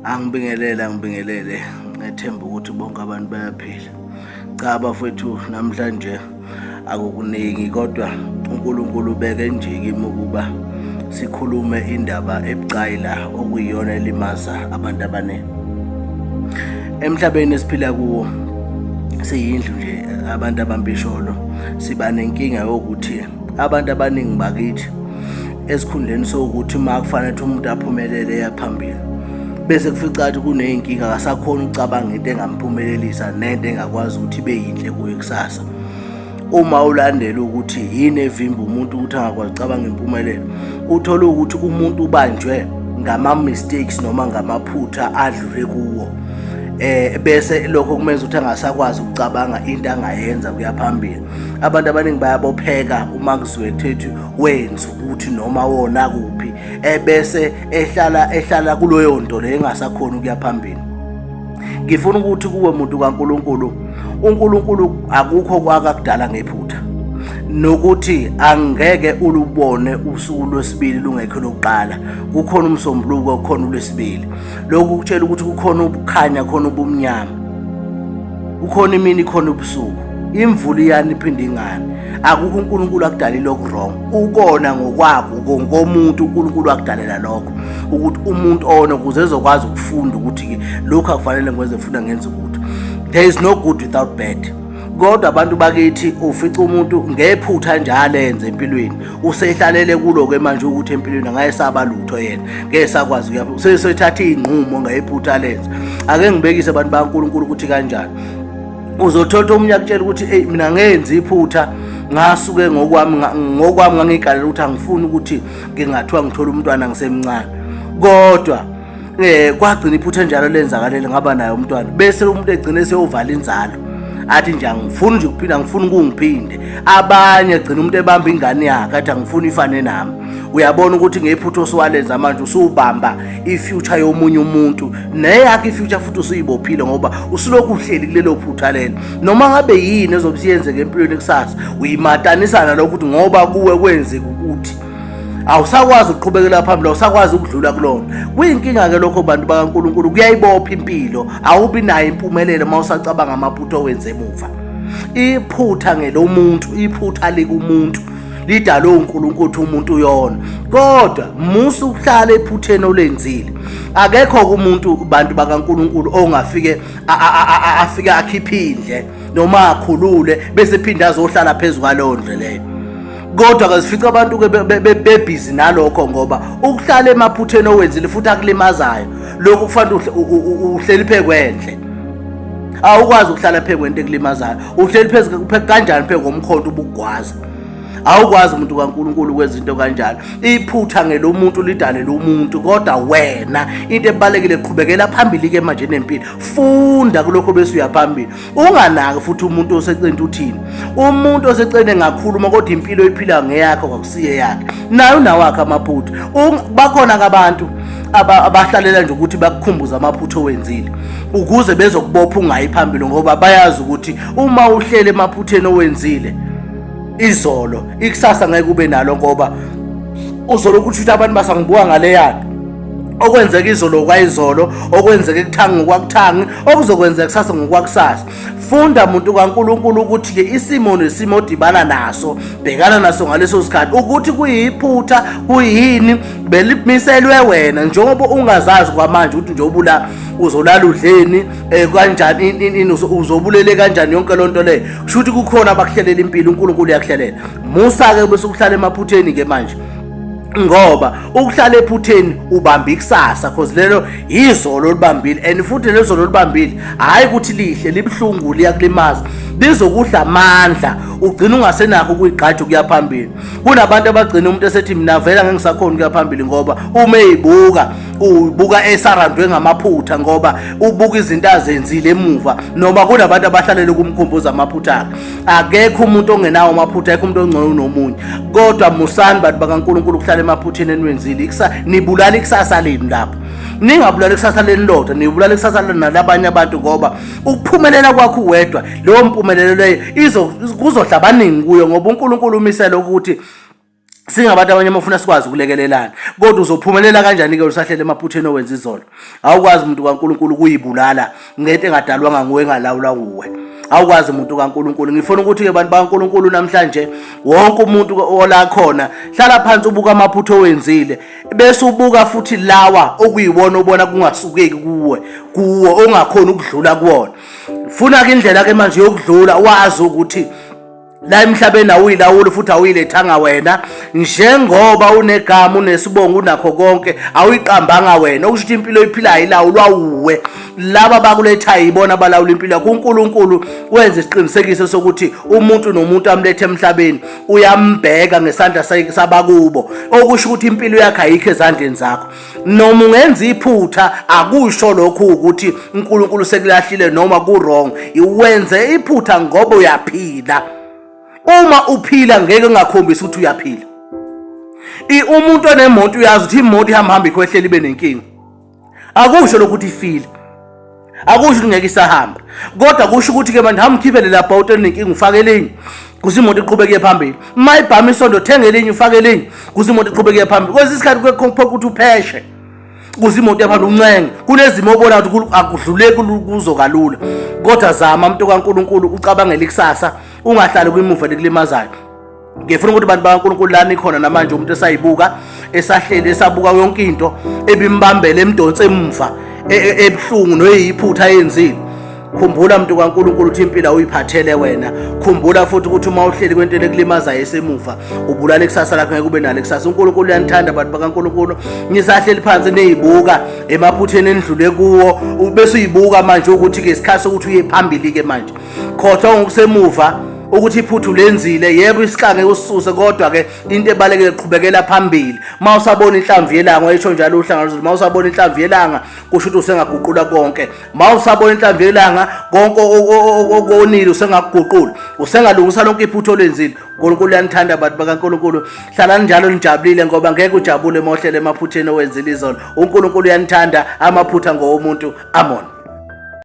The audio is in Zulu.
Angibingelele, angibingelele, ngethemba ukuthi bonke abantu bayaphila. Cha bafowethu, namhlanje akukuningi kodwa uNkulunkulu ubeke nje kimi ukuba sikhulume indaba ebucayi la okuyiyona elimaza abantu abaningi. Emhlabeni esiphila kuwo siyindlu nje abantu abampisholo siba nenkinga yokuthi abantu abaningi bakithi esikhundleni sokuthi uma kufanele ukuthi umuntu aphumelele eya phambili bese kufica ukuthi kuney'nkinga akasakhona ukucabanga into engamphumelelisa nento engakwazi ukuthi ibe yinhle kuye kusasa. Uma ulandela ukuthi yini evimba umuntu ukuthi angakwazi ukucabanga impumelelo, uthole ukuthi umuntu ubanjwe ngama-mistakes noma ngamaphutha adlule kuwo bese lokho kumenza ukuthi angasakwazi ukucabanga into angayenza kuya phambili. Abantu abaningi bayabopheka uma kuzwe kuthiwa wenza ukuthi noma wona kuphi, ebese ehlala ehlala kuloyo nto leyo engasakhona ukuya phambili. Ngifuna ukuthi kuwe muntu kaNkuluNkulu, uNkulunkulu akukho kwakakudala ngephutha, nokuthi angeke ulubone usuku lwesibili lungekho lokuqala. Kukhona umsombuluko, kukhona ulwesibili. Lokhu kutshela ukuthi kukhona ukukhanya, khona ubumnyama, kukhona imini, khona ubusuku, imvula iyani iphinde ingani. Akukho uNkulunkulu akudalile oku-wrong, ukona ngokwakho ngokomuntu. uNkulunkulu akudalela lokho ukuthi umuntu one ukuze ezokwazi ukufunda ukuthi-ke lokhu akufanele ngikwenze, funa ngenze ukuthi there is no good without bad. Kodwa abantu bakithi ufica umuntu ngephutha njalo enze empilweni, usehlalele kulo-ke manje ukuthi empilweni angayesaba lutho yena, ngeke sakwazi ukuya, usesethatha iy'nqumo ngephutha lenza. Ake ngibekise abantu bakaNkulunkulu ukuthi kanjani uzothola omunye akutshela ukuthi eyi mina ngenza iphutha, ngasuke ngokwami ngokwami ngangiyikalela ukuthi angifuni ukuthi ngingathiwa ngithola umntwana ngisemncane, kodwa kwagcina iphutha enjalo lenzakalele ngaba naye umntwana. Bese umuntu egcine seyovala inzalo, athi nje angifuni nje ukuphinda, angifuni ukungiphinde. Abanye egcina umuntu ebamba ingane yakhe athi angifuni ifane nami. Uyabona ukuthi ngephutha osuwalenza manje usubamba i-future yomunye umuntu neyakhe i-future futhi usuyibophile, ngoba usulokhu uhleli kulelo phutha lelo. Noma ngabe yini ezobe isiyenzeka empilweni kusasa, uyimatanisa nalokho ukuthi ngoba kuwe kwenzeka ukuthi awusakwazi ukuqhubekela phambili, awusakwazi ukudlula kulona. Kuyinkinga-ke lokho bantu bakaNkulunkulu, kuyayibopha impilo, awubi nayo impumelelo uma usacabanga amaphutha owenze emuva. Iphutha ngelomuntu, iphutha likumuntu lidalwe uNkulunkulu ukuthi umuntu uyona, kodwa musa ukuhlala ephutheni olenzile. Akekho umuntu bantu bakaNkulunkulu ongafike afike akhiphe indle noma akhulule bese phinde azohlala phezu kwaleyo ndle leyo. Kodwa ke sifica abantu ke bebhizi nalokho, ngoba ukuhlala emaphutheni owenzile futhi akulimazayo lokhu kufanele uhleli phe kwendle. Awukwazi ukuhlala phe kwento ekulimazayo. Uhleli phezu kanjani phe komkhonto ubugwaza? Awukwazi umuntu kaNkulunkulu ukwenza into kanjalo. Iphutha ngelomuntu lidalele umuntu, kodwa wena into ebalekile qhubekela phambili ke manje nempilo, funda kulokho bese uyaphambili. Unganaki futhi umuntu osecente uthini. Umuntu osecene ngakhuluma, kodwa impilo oyiphila ngeyakho, kwakusiye yakhe, naye unawakhe amaphutha. Bakhona abantu abahlalela nje ukuthi bakukhumbuze amaphutha owenzile ukuze bezokubopha ungayi phambili, ngoba bayazi ukuthi uma uhlele emaphutheni owenzile izolo, ikusasa ngeke ube nalo, ngoba uzolokhu uthi abantu basangibuka ngaleyana. Okwenzeka izolo kwayizolo, okwenzeka ekuthangi ngokwakuthangi, okuzokwenzeka kusasa ngokwakusasa. Funda muntu kaNkulunkulu ukuthi-ke isimo nesimo odibana naso, bhekana naso ngaleso sikhathi, ukuthi kuyiphutha kuyini belimiselwe wena, njengoba ungazazi kwamanje ukuthi njengoba ula uzolala udleni kanjani, uzobulele kanjani, yonke loo nto leyo kusho ukuthi kukhona abakuhlelela impilo, uNkulunkulu uyakuhlelela. Musa-ke bese ukuhlala emaphutheni-ke manje, ngoba ukuhlala ephutheni ubamba ikusasa, cause lelo yizolo olibambile, and futhi lelo zolo olibambile hhayi ukuthi lihle, libuhlungu, liyakulimaza, lizokudla amandla, ugcina ungasenakho ukuyigqaja ukuya phambili. Kunabantu abagcina umuntu esethi mina vele angeke ngisakhona ukuya phambili, ngoba uma eyibuka ubuka esarandwe ngamaphutha, ngoba ubuka izinto azenzile emuva, noma kunabantu abahlalele ukumkhumbuza amaphutha akhe. Akekho umuntu ongenawo amaphutha, akekho umuntu ongcono kunomunye, kodwa musani bantu bakaNkulunkulu ukuhlala emaphutheni eniwenzile. Nibulala ikusasa lenu lapho, ningabulala ikusasa lenu lodwa, nibulala ikusasa nalabanye abantu, ngoba ukuphumelela kwakho uwedwa, leyo mpumelelo leyo kuzohla abaningi kuyo, ngoba uNkulunkulu umisele ukuthi Singabantu abanye uma ufuna sikwazi ukulekelelana, kodwa uzophumelela kanjani-ke usahlele emaphutheni owenza izolo? Awukwazi umuntu kaNkulunkulu ukuyibulala ngento engadalwanga nguwe, engalawulwa nguwe. Awukwazi umuntu kaNkulunkulu. Ngifuna ukuthi-ke bantu bakaNkulunkulu namhlanje wonke umuntu ola khona, hlala phansi ubuka amaphutha owenzile, bese ubuka futhi lawa okuyiwona obona kungasukeki kuwe, kuwo ongakhoni ukudlula kuwona. Funa-ke indlela-ke manje yokudlula, wazi ukuthi la emhlabeni awuyilawuli futhi awuyilethanga wena, njengoba unegama, unesibongo, unakho konke, awuyiqambanga wena. Okusho ukuthi impilo oyiphilayo ilawulwa wuwe. Laba bakulethayo yibona abalawula impilo yakho. UNkulunkulu wenza isiqinisekiso sokuthi umuntu nomuntu amlethe emhlabeni uyambheka ngesandla sabakubo, okusho ukuthi impilo yakhe ayikho ezandleni zakho. Noma ungenza iphutha, akusho lokhu ukuthi uNkulunkulu sekulahlile noma ku-wrong. Wenze iphutha ngoba uyaphila. Uma uphila ngeke ungakhombisi ukuthi uyaphila. Umuntu onemoto uyazi ukuthi imoto ihamba hamba ikhwehlela ibe nenkinga. Akusho lokhu ukuthi ifile, akusho ukuthi ngeke isahamba, kodwa kusho ukuthi-ke manje hamba ukhiphe lela bhawuti elinenkinga ufake elinye kuze imoto iqhubeke iye phambili. Uma ibhama isondo, thenga elinye ufake elinye kuze imoto iqhubeke iye phambili. Kwesinye isikhathi kuyephoqa ukuthi upheshe kuze imoto iye phambili, uncenge. Kunezimo obona ukuthi akudluleki kuzo kalula, kodwa zama mntu kaNkulunkulu ucabangele ikusasa, ungahlali kwimuva likulimazayo. Ngifuna ukuthi abantu bakaNkulunkulu lani khona namanje, umuntu esayibuka, esahleli, esabuka yonke into ebimbambele, emdonse emva, ebuhlungu noyiphutha ayenzile. Khumbula muntu kaNkulunkulu ukuthi impilo awuyiphathele wena. Khumbula futhi ukuthi uma uhleli kwento ekulimazayo esemuva, ubulala ikusasa lakho, ngeke ube nalo ikusasa. UNkulunkulu uyanithanda bantu bakaNkulunkulu. Nisahleli phansi niyibuka emaphutheni enidlule kuwo, bese uyibuka manje ukuthi ke isikhathi sokuthi uye phambili ke manje. Khohlwa ngokusemuva ukuthi iphuthu lenzile, yebo isikange usisuse, kodwa ke into ebalekile qhubekela phambili. Uma usabona inhlamvu yelanga, wayesho njalo uHlanga Lwezulu, uma usabona inhlamvu yelanga kusho ukuthi usengaguqula konke. Uma usabona inhlamvu yelanga, konke okonile usengakuguqula, usengalungisa lonke iphuthu olenzile. uNkulunkulu uyanithanda abantu bakaNkulunkulu. Hlalani njalo nijabulile, ngoba ngeke ujabule uma uhlele emaphutheni owenzile izolo. uNkulunkulu uyanithanda, amaphutha ngowomuntu. Amon.